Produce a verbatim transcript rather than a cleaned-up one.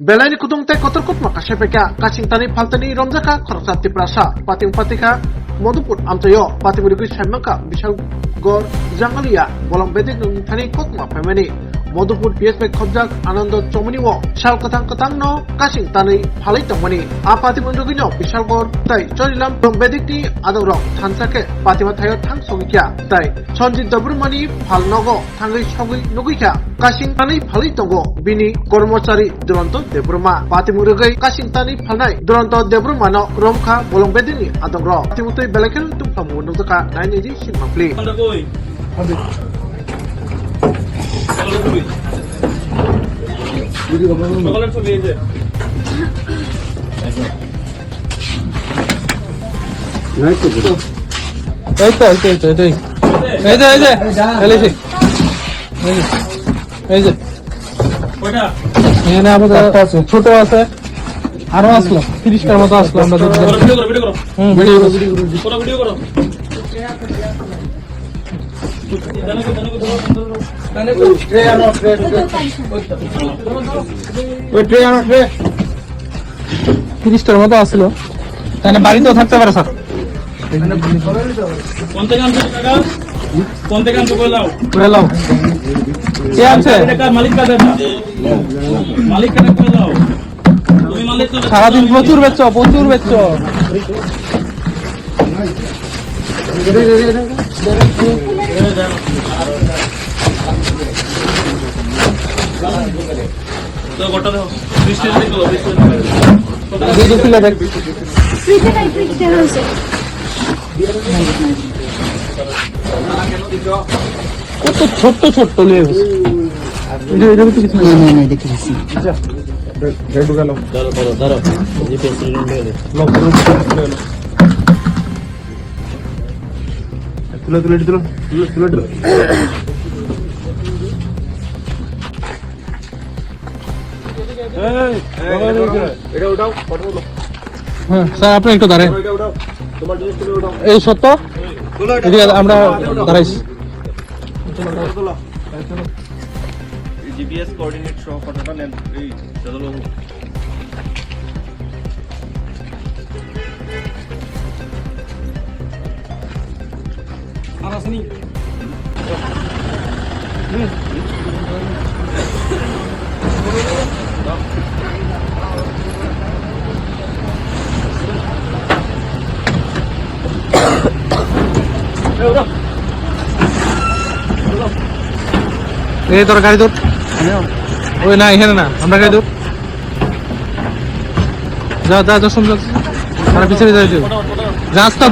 Belaini kutung tei kotor kutma kasai paikha, kasing tanwi phaltani romjakha khoroksa Tiprasa. Pating patikha Madhupur amchaio, pating rwgwi saimangkha Bishalgarh Jangalia bolong bedekni thani kokma phaimani. Madhupur P S bai khobjak Anando Chomani o sal kwthang kwthangno kasing tanwi phalwi tongmani. A pating rwgwino Bishalgarh tei Chorilam bolong bedekni adongrok thansa khe patima thaio thang sogwi kha tei Sanjit Debbarmani phal nogo thangwi sogwi nugwi kha, kasing tanwi phalwi tongo bini kormochari Duranto Debbarma. Patimung rwgwi kasing tanwi phalnai Duranto Debbarmano romkha bolong bedekni adongrok. Patimung twi belai kheno tungphlamung nukjakha nai naidi singmangpli. এই তো, এই তো, এই তো, এই তো। এই যে, এই যে, ফেলেছি। এই যে, এই যে। কয়টা? এখানে আমাদের একটা আছে, ছোট আছে, আরো আসলো, তিরিশটার মতো আসলো, আমরা দেখলাম। করো, ভিডিও করো, ভিডিও করো। হুম, ভিডিও করো। করো, ভিডিও করো। ওই ট্রে আনো, ট্রে, ট্রে। ওই ট্রে আনো, ট্রে। তিরিশটার মতো আসলো। তাহলে বাড়িতেও থাকতে পারে, স্যার। কোন থেকে আনছো টাকা? কোন থেকে আনছো করে দাও। করে দাও। কে আনছে? এটা কার মালিক কার এটা? মালিক কার করে দাও। তুমি মালিক তো সারাদিন প্রচুর বেচছো, প্রচুর বেচছো। তো গোটা দাও। বিশ টাকা দিয়ে দাও, বিশ টাকা। দিয়ে দিছি লেবে। ফ্রিজে নাই, ফ্রিজে রয়েছে। কত ছোট্ট ছোট্ট লেবু। এটা, এটা তো কিছু না, না, না, এটা কি দিছি? ধরো, ধরো, ধরো। এই যে পেন্সিল নিয়ে এলো। তুলো, তুলো, তুলো, তুলো, তুলো। এই, এটা উঠাও, ফটো তুলো। হ্যাঁ, স্যার, আপনি একটু দাঁড়ান। এটা উঠাও, তোমার জিনিস তুলে উঠাও। এই সত্য? তুলো এটা। এদিকে আমরা দাঁড়াইছি। তুলো, তুলো। এই জিপিএস কোঅর্ডিনেট সহ ফটোটা নেন। এই, চলো বাবু। এই তোর গাড়ি দৌড়। ওই না, এখানে না, আমরা গাড়ি দৌড়। যা, যা, যা, শুন, যা। তারা পিছনে যাই তুই। রাস্তা